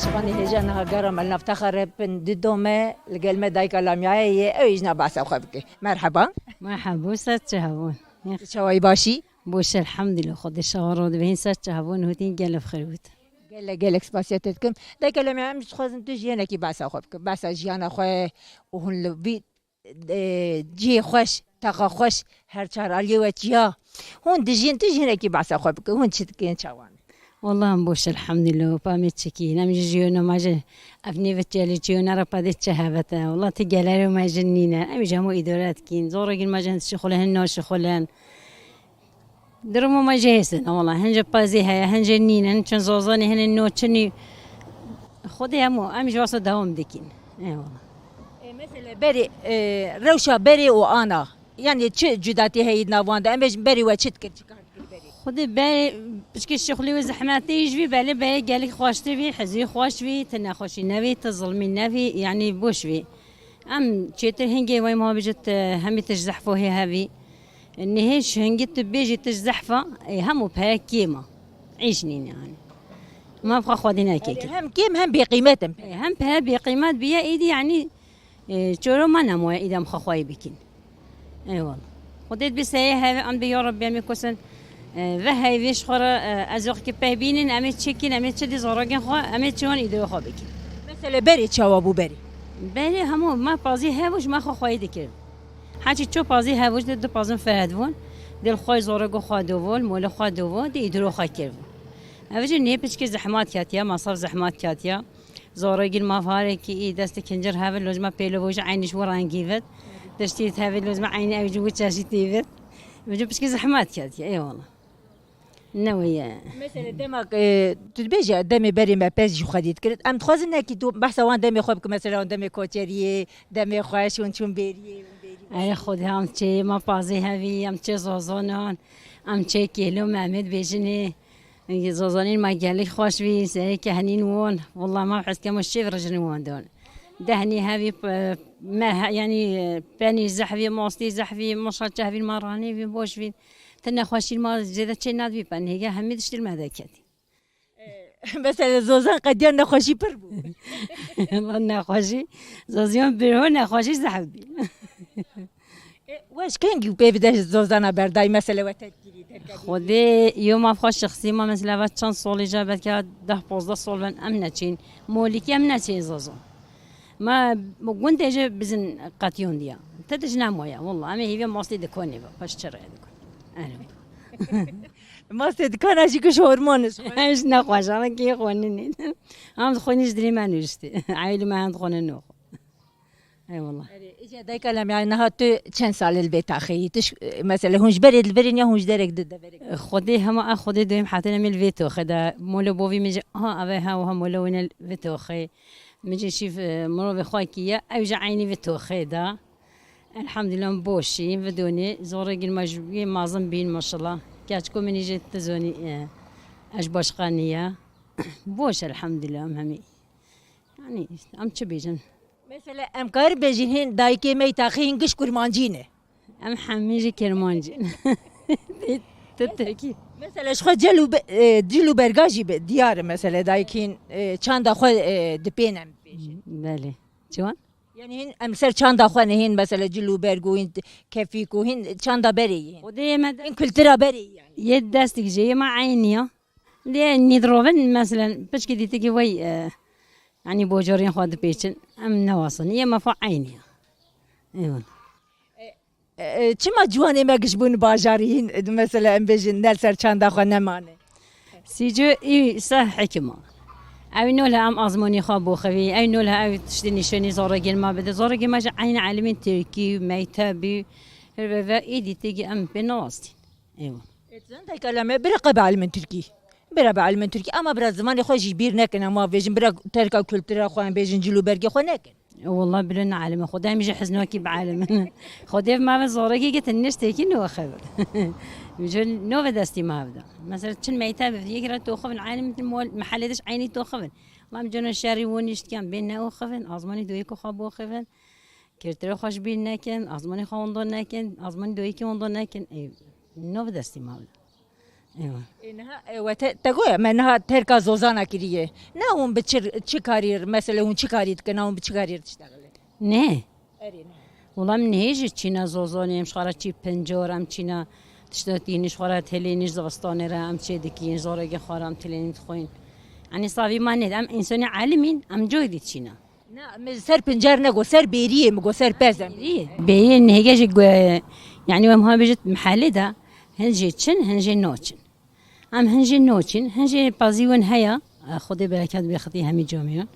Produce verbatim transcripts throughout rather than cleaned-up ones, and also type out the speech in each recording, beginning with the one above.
Şivanê hêja niha gera me li nav texa re bin Didome, li gel me dayika Lamyayê ye, ew jî na behsa xwe bike. Merheba. Merheba, ser çi hebûn? Çawayî başî? Boş, elhamdülillah, Xwedê şawa ro dibihîn, ser çi hebûn, hûtîn gelek xêr bût. Gelek, gelek spasiya te dikim. Dayika Lamya, em jî dixwazin tu jî hinekî behsa xwe bike. Behsa jiyana xwe û hûn li vî e, cihê xweş, teqa xweş, her çar aliyê we çiya. Hûn dijîn, tu jî hinekî behsa xwe bike. Hûn çi dikin, çawan? Wallah em boş, elhamdülillah, pa me çikîn. Em jî jiyona me jî ev nêve çelî çiyona re pa dê çi hevete. Wallah ti gelerê me jî nîne. Em jî hemû îdare dikîn. Zorê gîn me jî hin şixule hin naşixulen. Duruma me jê hêstin, wala. Hin jê pezî heye, hin jê nînin, çin zozanê hinên nû çinî. Xwedê hemû, em ji wasa dewam dikîn. Eyvallah. E, mesela berê, e, rewşa berê û ana. Yani çi cudatî heye di nav wan de? Em bêjin berê we çi dikir, çi kar dikir berê? Xwedê berê, piçkê şixulî wî zehmetî ji vî belê berê gelek xweştir vî, hizî xweş vî, ti nexweşî nevî, ti zilmî nevî, yani boş vî. Em çêtir hingê wey ma bijit, e, hemî tij zehfo hê hevî. Nihê ji hingî tu bêjî tij zehfa, e, hemû pere kêm e. Îş nîne yani. Ma xwe xwedî neke. Yani hem kêm hem bêqîmet in. E, hem pere bêqîmet biye, êdî yani, e, çoro ma nemoye êdî em xwe xweyî bikin. Eyvallah. Xwedê bi seyê heve em bi ya Rabbi em ê kusin. E, ve heyvê ji xwe re, e, ez yoxkî peh bînin, em ê çi kin, em ê çi dî zarokên xwe, em ê çi wan îdî xwe bikin. Mesela berê çawa bû berê? Berê hemû me pazî hebû ji me xwe xweyî dikirin. Heçî ço pazî hebû ji dê du pazin fehed bûn. Dil xwe zarokê xwe do bû, molê xwe do bû, dê îdî xwe kir bû. Ev jî nê piçkî zehmat ketiya, masraf zehmat ketiya. Zorê gîn ma farekî î destê kincir hevin, lojma pêlo bû ji eynî ji wî rengî vit. Tiştî hevin, lojma eynî ew ji wî çeşîtî vit. Ev jî piçkî zehmat ketiya, eyvallah. Ne wê ye. Mesela dema, e, tu dibêje demê berê me pez jî xwedî dikirin. Em dixwazin nekî tu behsa wan demê xwe bike, mesela wan demê koçeriyê, demê xweş, hûn çûn bêriyê, hûn bêrî. Ey Xwedê, em çê ma pazê hevî, em çê zozonan, em çê kêlo Mehmet bêjinê. Zozanîn ma gelek xweş bî, serê kehnîn won. Wallah ma hez kemo şêv rijinî won don. Dehnî hevî, e, me he-, yani, e, penî zehvî, mostî zehvî, moşa çehvîn ma ranî vî, boş vî. Ti nexweşîn ma zêde çê nadibî pen, hêge hemî diştil me de ketî. Mesela zozan qediya nexweşî pir bû. Nexweşî, zoziyan bir ho nexweşî zehf bî. E, we ji kengî pê bide zozana berdayî, mesela we terkî Xwedê yo maf xwe şexsî ma mesela ve çend solî je belke deh pozdeh sol ben em neçîn. Molîkî em neçîn zozo. Ma gundê jî bizin qetiyon diya. Te de ji nemoya, wallah. Em ê hîvê mastê dikonê be. Paş çi reye dikon? Erê. Mastê dikana jî giş hormon ji xwe. Em ji nexweşan kê xwe ninîn. Em dixwînî ji dilê me nûştî. Eylî me hem dixwînin nû xwe. Eyvallah. Erê, îca dayika Lamya, niha tu çend sal li vê taxê yî? Tu ş-, mesela hûn ji berê li vir in ya hûn ji derek di deverek? Xwedê hema a Xwedê doyim hetin em ê li vê toxê de. Molo bovî min jî, aha, eve ha, ha molo wîne li vê toxê. Min jî şîv, e, mirovê xwe kî ye, ew jî eynî vê toxê de. Elhamdülillah em boşî, vidonê, zorê gil me ji wî mazin bîn maşallah. Keçko min jî tu zonî, e, ez başqanî ye. Boş elhamdülillah em hemî. Yani işte, em çi bêjin? Mesela em kar bêjin hên dayikê me yî taxê hîn giş kurmancî ne. Em hemî jî kirmancî. Te Tirkî. Mesela ji xwe cil û be-, e, cil û berga jî bi-, diyar e mesela dayik hîn, e, çanda xwe, e, dipên em bêjin. Belê. Çiwan? Yani hîn em ser çanda xwe ne hîn mesela cil û berg û hîn kefîk û hîn çanda berê yî. Xwedê me de Hîn kultura berê yî yani. Yê destik jê yê me eynî ya. Lê nîdrovin, meselen, piçkî dîtikî wey, e, yanî bocorên xwe dipêçin, em newasin. Yê me fa eynî ye. Eyvallah. E, e, çima ciwanê me giş bûn bajarî hîn, e, mesela em bêjin, ne li ser çanda xwe nemane? Sîco î seh hekima. Ew nol he em azmonî xwe boxivî, ew nol he ew tiştê nîşanî zorê gel me bide. Zorê gel me ji eynî elimên tirkî, mektebî, her ve ve î dîtikî em pê newastîn. Eywa. Ê, tu zan dayika Lame, bira qe be elimên tirkî. Bira be elimên tirkî, ama bira zimanê xwe jî bîr nekin, ama bêjin bira terka kultura xwe, em bêjin cil û bergê xwe nekin. Wallah bila ne elimê xwe, dem jî hiznakî be elimin. Xwedê ma ve zorekî gitin niştekî nixebir. Ji nove destî ma hevda. Mesela çin meyte bi yek re toxivin, elim mol, mehelê diş eynî toxivin. Lam cana şerî wonîştiyan, bên ne oxivin, azmanî doyê ku xwe boxivin. Kirtire xwe ji bîr nekin, azmanî xwe wenda nekin, azmanî doyekî wenda nekin. Ê, nov destî ma bide. Eywa. Ê, niha, e, we te, te goya me niha terka zozana kiriye. Ne hûn bi çi, çi karî, mesela hûn çi karî dikin, ne hûn bi çi karî diştexilin? Ne. Erê, ne. Wela min nehêjî çîna zozonê, em ji xwe re çî pincar, em çîna tişta tînî ji xwe re telênî ji zivistanê re, em çê dikîn, zoreke xwe re em tilênî dixwîn. Yanî savî ma nê, em însanê elimîn, em coy dî çîna. Na, min ser pincar nego, ser bêriyê min go, ser pez em. Bêriyê, bêriyê nehêge jî go, yanî wem ha bijit mehelê de, hin jê çin, hin jê naçin. Em hin jê naçin, hin jê pezî win heye, e, Xwedê bereket bê xitî hemî camiyan.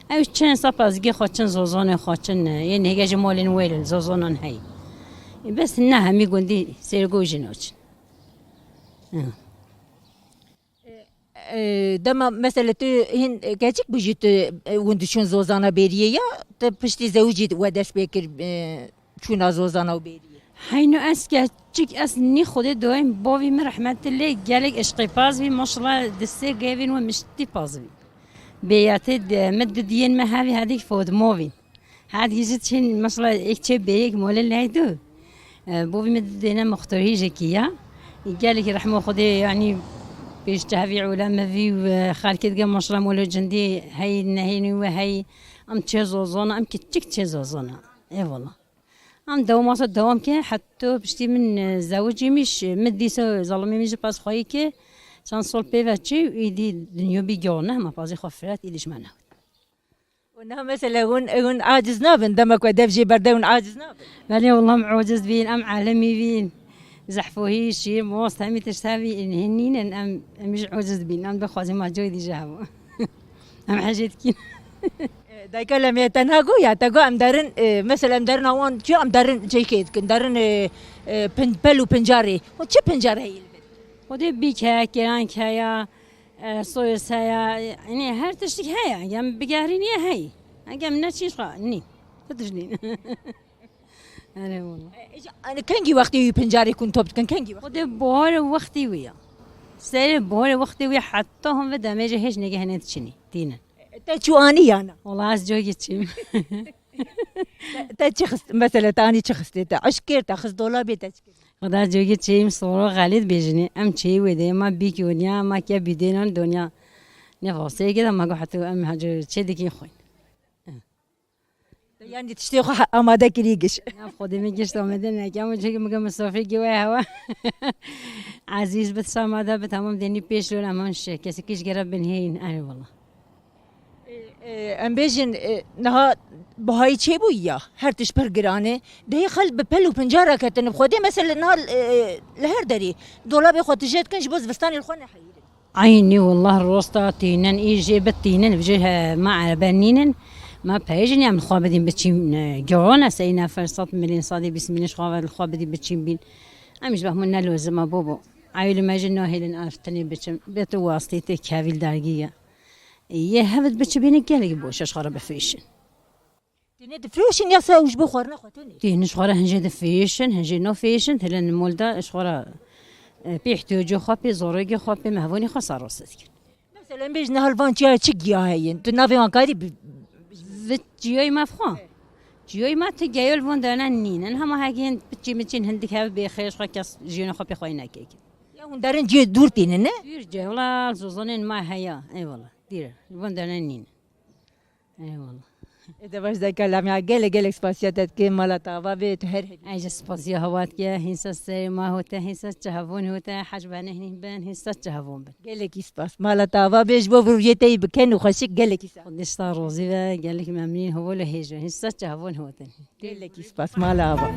Ew çin sa pezgê xwe çin, zozonê xwe çin, e, yên hêge ji molên wêl zozonan heye. E, bes ne hemî gundî sêrgo jî naçin. E. E, dema mesela tu hin keçik bû jî tu, e, hûn diçûn zozana bêriyê ya, tu piştî zewicî we dest pê kir, e, çûna zozana û bêriyê? Heyno ez keçik ez nî Xwedê doyim bavî min rehmetli lê gelek eşqê paz bî, maşallah di sê gevên we miştî paz bî. Bêyatê de min didiyên me hevî hedîk fot movîn. Her gî jî çin, mesela, êk çê bêyek mole leydu. E, bo vî min dêne muxtorî jekî ya. Gelekî rehmo Xwedê, yanî, pêş çavî ûlemevî û, e, xelkê dige, mesela, molo cindî hey nehênî we hey. Em çê zozona, em kiçik çê zozona. Eyvallah. Em dewam, masa dewam ke, hetto piştî min, e, zewicî min, min dîsa zalimê min jî pas xweyî ke, çend sol pê ve çi, îdî dinya bî gane, hema pazê xwe firet, îdî ji me newt. Û niha mesela hûn, hûn aciz nabin, dema ku dev jê berde hûn aciz nabin? Belê, wela em aciz bîn, em elimî bîn. Zehfohî, şîr, most, hemî tişt hevî, hîn nînin, em, em jî aciz bîn, em bixwazin ma coy dî jî hebû. Em hejê dikîn. E, dayka Lemiye tenha go ya, te go em derin, e, mesela em derin awan çi em derin çêkê dikin, derin, e, e, pin-, pel û pincarê. Hûn çi pincar heyî li vir? Xwedê bîk heye, kêrank heye, e, soyos heye, yanî her tiştik heye. Em bigerîniye heye. Egem ne çîn xwe, nî. Tu tişt nîn. Erê wala. E, îca, yani kengî wextê wî pincarê kun top dikin, kengî wextê? Xwedê buharê wextê wî ya. Serê buharê wextê wî heta hon ve demê jî hêç nege hene diçinî, tînin. E, te çû anî yana? Wala ez cogî çîm. Te, te çi xist, mesela te anî çi xistê te? Eşk kir, te xist dolabê, te çi kir? Xweda cogî çêyîm soro xelît bêjinê. Em çêyî wê de, ma bîk weniya, ma ke bîdênan donya. Ne vaseyê de ma go heto em hacı çê dikî xwîn. Te yanî tiştê xwe amade kirî giş. Ya Xwedê min giş amade neke, ama çeke min misafir ki we hewa. Aziz bit samada bit, tamam deni pêş lol, ama şe, kesekî ji gere bin heyîn, erê wala. E, e, em bêjin, e, niha bihayî çêbûyî ya, her tişt pir giran e. Dehê xelk bi pel û pincar raketin. Xwedê mesela niha, e, li her derê dolabê xwe tije dikin ji bo zivistanê li xwe neheyîrin. Eynî, wallah, rosta tînin, î jê bitînin, bi jê he, ma erebe nînin. Ma peyê jî niyem xwe bidîn biçîm, e, giran e, sey nefer sed milîn, sedî bîst milîn ji xwe ve li xwe bidî biçîm bîn. Em ji behmû ne lozim e, bo bo. Eylî me jî nahêlin ev tinê biçim. Bê tu wastî tê kevîl dergî ye. Yê hevit biçi bîne gelek boş e ji xwe re bifêşin. Têne difroşin ya se ew ji bo xwarina xwe tenê? Têne ji xwe re hin jê difêşin, hin jê nafêşin, têlin mol de ji xwe re, e, pê ihtiyoco xwe, pê zorogê xwe, pê mehvanê xwe serrast dikin. Mesela em bêjin niha li van çiya çi giya heyin? Tu navê wan karî bi-, bi-, Vit çiyoyê me xwe. Çiyoyê me ti geyol von dene nînin. Hema hegên piçî miçîn hindik hev bê xêr ji xwe kes jiyonê xwe pê xweyî nekek. Ya hûn derin ciyê dûr tînin, ne? Dûr ciyê, wela zozanên me heya. Eyvallah. Dîr, li van dene nînin. Eyvallah. Ê de baş dayka Lamia, gelek gelek spasiya te dike, mala te ava bê, tu her hebî. Ez jî spasiya hewa dike, hînsa serê ma hote, hînsa çi hevon hote, hec benehnin bin, hînsa çi hevon bin. Gelekî spas. Mala te ava bê, ji bo vir rûyê te yî bikin û xweşik gelekî spas. Xwedê ji te razî be, gelek memnîn, hevo li hêj be, hînsa çi hevon hotin. Gelekî spas, mala ava.